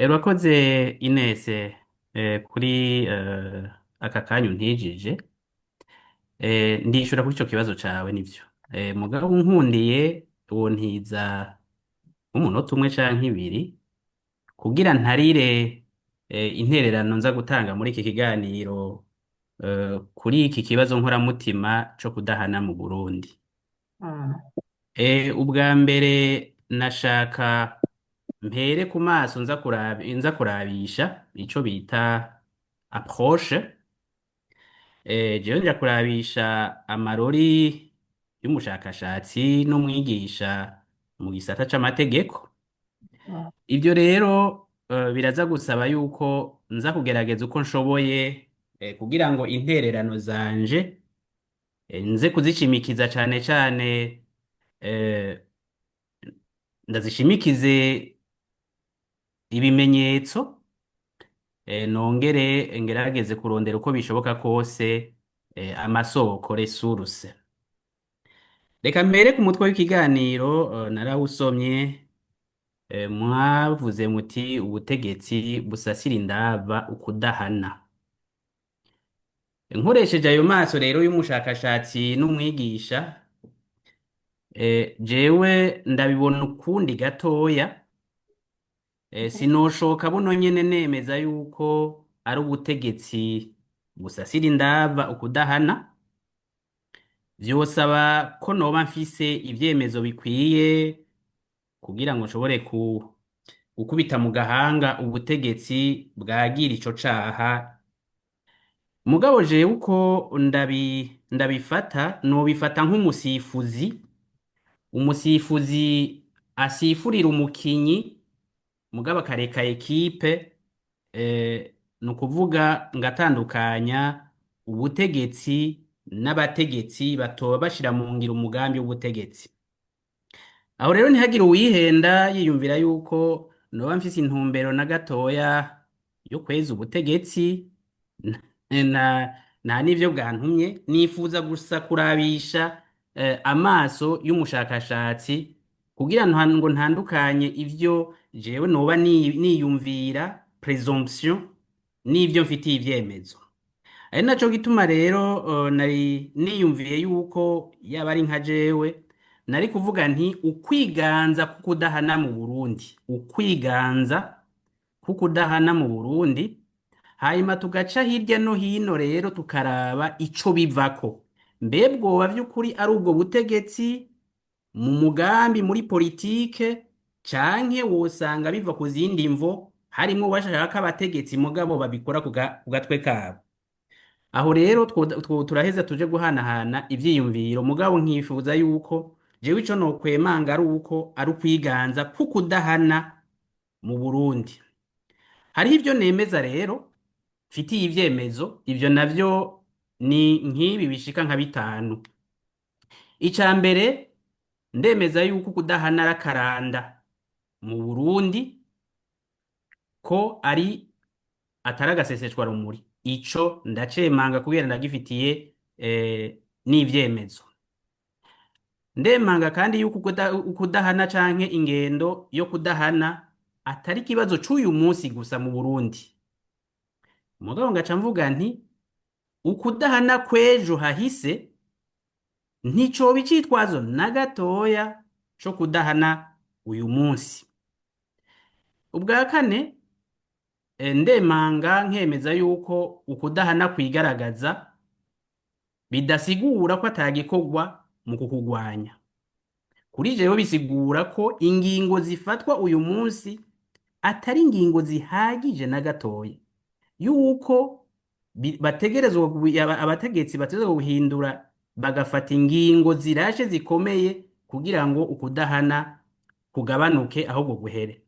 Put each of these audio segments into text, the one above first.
Urakoze Ines, kuri aka kanya untijije. Ndishura kuri ico kibazo cawe nivyo. Mugabo unkundiye wontiza umunota umwe canke ibiri kugira ntarire intererano nza gutanga muri iki kiganiro kuri iki kibazo nkoramutima co kudahana mu Burundi. Ubwa mbere nashaka mpere ku maso nza kurabisha ico bita approche. Jewe nja kurabisha amarori y'umushakashatsi n'umwigisha mu gisata c'amategeko. Ivyo rero biraza gusaba yuko nza kugerageza uko nshoboye kugira ngo intererano zanje nze kuzishimikiza cane cane, ndazishimikize ibimenyetso, nongere ngerageze kurondera uko bishoboka kose amasoko, ressources. Reka mpere ku mutwe w'ikiganiro, narawusomye, mwavuze muti ubutegetsi busasira indava ukudahana. Nkoresheje ayo maso rero y'umushakashatsi n'umwigisha, jewe ndabibona ukundi gatoya. Sinoshoka buno nyene nemeza yuko ari ubutegetsi busasira indava ukudahana. Vyosaba ko noba mfise ivyemezo bikwiye kugira ngo nshobore gukubita mu gahanga ubutegetsi bwagira ico caha. Mugabo jewe uko ndabifata, nobifata nk'umusifuzi, umusifuzi asifurira umukinyi mugabo akareka ekipe, ni ukuvuga ngatandukanya ubutegetsi n'abategetsi batoba bashira mu ngiro umugambi w'ubutegetsi. Aho rero ntihagire uwihenda yiyumvira yuko noba mfise intumbero na gatoya yo kweza ubutegetsi, na nta n'ivyo bwantumye. Nifuza gusa kurabisha amaso y'umushakashatsi kugira ngo ntandukanye ivyo jewe noba niyumvira, présomption, n'ivyo mfitiye ivyemezo. Ari naco gituma rero nari niyumviye yuko yaba ari nka jewe nari kuvuga nti ukwiganza kukudahana mu Burundi, ukwiganza kukudahana mu Burundi, hanyuma tugaca hirya no hino rero tukaraba ico bivako. Mbe bwoba vy'ukuri ari ubwo butegetsi mu mugambi muri politike, canke wosanga biva ku zindi mvo, harimwo bashaka ko abategetsi mugabo babikora ku gatwe kabo? Aho rero turaheza tuje guhanahana ivyiyumviro, mugabo nkifuza yuko jewe ico nokwemanga ari uko ari ukwiganza kukudahana mu Burundi. Hariho ivyo nemeza rero mfitiye ivyemezo, ivyo navyo ni nk'ibi bishika nka bitanu. Ica mbere, ndemeza yuko kudahana ari akaranda mu Burundi, ko ari atari agaseseshwa rumuri. Ico ndacemanga kubera ndagifitiye n'ivyemezo. Ndemanga kandi yuko ukudahana canke ingendo yo kudahana atari ikibazo c'uyu munsi gusa mu Burundi. Mugabo ngaca mvuga nti ukudahana kw'ejo hahise nticoba icitwazo na gatoya co kudahana uyu munsi. Ubwa kane, ndemanga nkemeza yuko ukudahana kwigaragaza bidasigura ko atagikorwa mu kukugwanya. Kuri jewe bisigura ko ingingo zifatwa uyu munsi atari ingingo zihagije na gatoya, yuko bategerezwa abategetsi bategerezwa guhindura bagafata ingingo zirashe zikomeye kugira ngo ukudahana kugabanuke ahubwo guhere.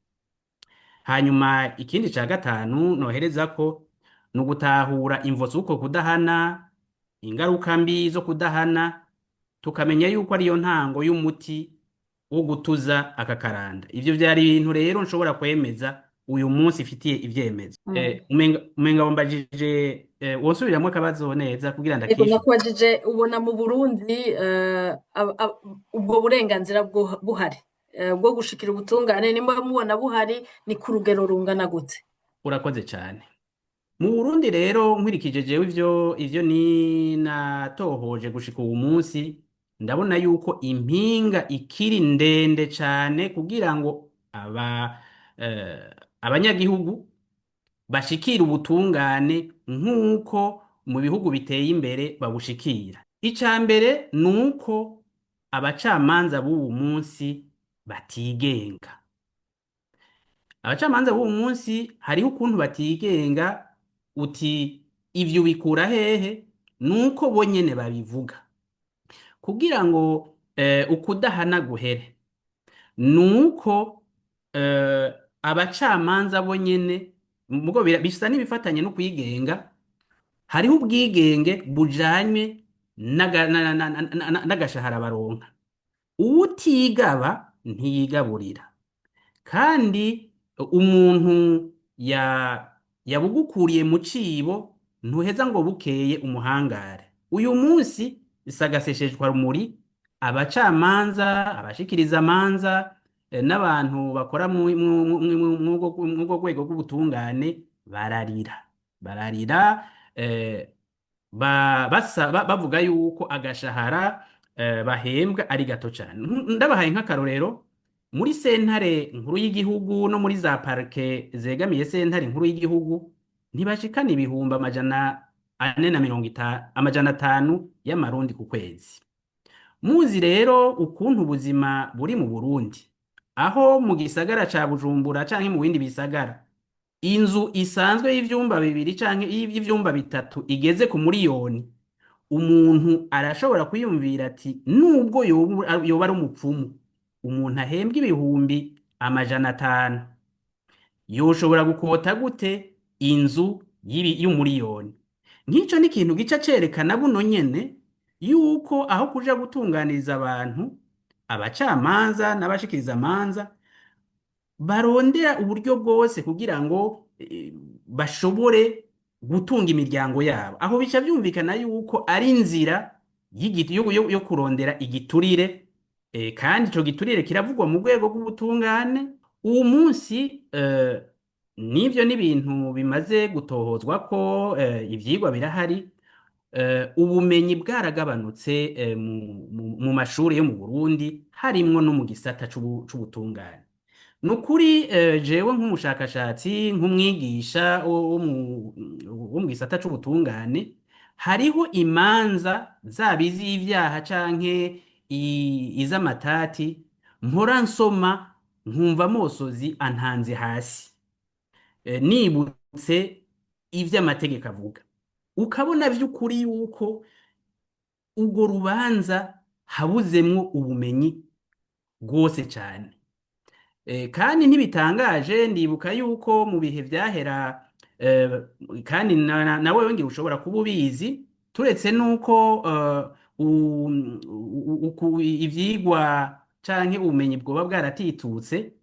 Hanyuma ikindi ca gatanu nohereza ko ni ugutahura imvo z'uko kudahana, ingaruka mbi zo kudahana, tukamenya yuko ariyo ntango y'umuti wo gutuza aka karanda. Ivyo vyari ibintu rero nshobora kwemeza uyu munsi ifitiye ivyemezo. Umenga wambajije, wosubiramwo akabazo neza kugira Ego, ndakishure? Nakubajije ubona mu Burundi ubwo burenganzira buhari. bwo gushikira ubutungane? Nimba mubona buhari, ni ku rugero rungana gute? Urakoze cyane. Mu Burundi rero, nkurikije jewe ivyo ni natohoje gushika uwu munsi, ndabona yuko impinga ikiri ndende cane kugira ngo eh, abanyagihugu bashikire ubutungane nk'uko mu bihugu biteye imbere babushikira. Ica mbere ni uko abacamanza b'uwu munsi batigenga. Abacamanza b'uwu munsi hariho ukuntu batigenga. Uti ivyo bikura hehe? Nuko bo nyene babivuga. Kugira ngo ukudahana guhere, nuko abacamanza bo nyene mugo bisa n'ibifatanye no kwigenga. Hariho ubwigenge bujanywe n'agashahara baronka. Uwutigaba ntiyigaburira, kandi umuntu ya yabugukuriye mu cibo ntuheza ngo bukeye umuhangare. Uyu munsi isagaseshejwe rumuri, abacamanza, abashikiriza amanza, n'abantu bakora mw'ubwo rwego rw'ubutungane bararira, bararira, bavuga yuko agashahara bahembwa ari gato cane. Ndabahaye nk'akarorero, muri Sentare Nkuru y'Igihugu no muri za parike zegamiye Sentare Nkuru y'Igihugu ntibashikana 450,000, 500 y'amarundi ku kwezi. Muzi rero ukuntu ubuzima buri mu Burundi, aho mu gisagara ca Bujumbura canke mu bindi bisagara inzu isanzwe y'ivyumba bibiri canke y'ivyumba bitatu igeze ku muriyoni, umuntu arashobora kwiyumvira ati nubwo yoba ari umupfumu, umuntu ahembwa 500,000 yoshobora gukota gute inzu y'umuriyoni? Nk'ico ni ikintu gica cerekana buno nyene yuko aho kuja gutunganiriza abantu, abacamanza n'abashikiriza amanza barondera uburyo bwose kugira ngo bashobore gutunga imiryango yabo. Aho bica vyumvikana yuko ari inzira yo kurondera igiturire, kandi ico giturire kiravugwa mu rwego rw'ubutungane uwu munsi. N'ivyo n'ibintu bimaze gutohozwa ko ivyigwa birahari. Ubumenyi bwaragabanutse mu mashuri yo mu Burundi, harimwo no mu gisata c'ubutungane. Nukuri jewe nk'umushakashatsi, nk'umwigisha wo mu gisata c'ubutungane, hariho imanza zaba iz'ivyaha canke iz'amatati mpora nsoma nkumva amosozi antanze hasi, nibutse ivyo amategeko avuga, ukabona vy'ukuri yuko urwo rubanza habuzemwo ubumenyi bwose cane. Kandi ntibitangaje, ndibuka yuko mu bihe vyahera, kandi nawe wongera ushobora kuba ubizi, turetse nuko ivyigwa canke ubumenyi bwoba bwaratitutse.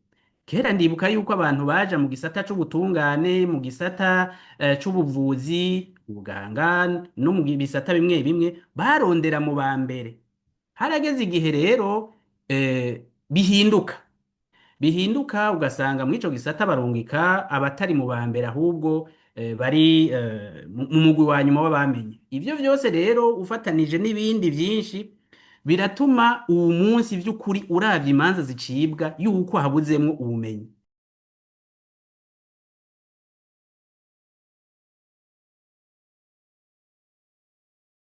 Kera ndibuka yuko abantu baja mu gisata c'ubutungane, mu gisata c'ubuvuzi, ubuganga, no mu bisata bimwe bimwe barondera mu ba mbere. Harageze igihe rero bihinduka, bihinduka, ugasanga muri ico gisata barungika abatari mu ba mbere, ahubwo bari mu mugwi wa nyuma w'abamenye. Ivyo vyose rero ufatanije n'ibindi vyinshi biratuma uwu munsi vy'ukuri uravye imanza zicibwa yuko habuzemwo ubumenyi.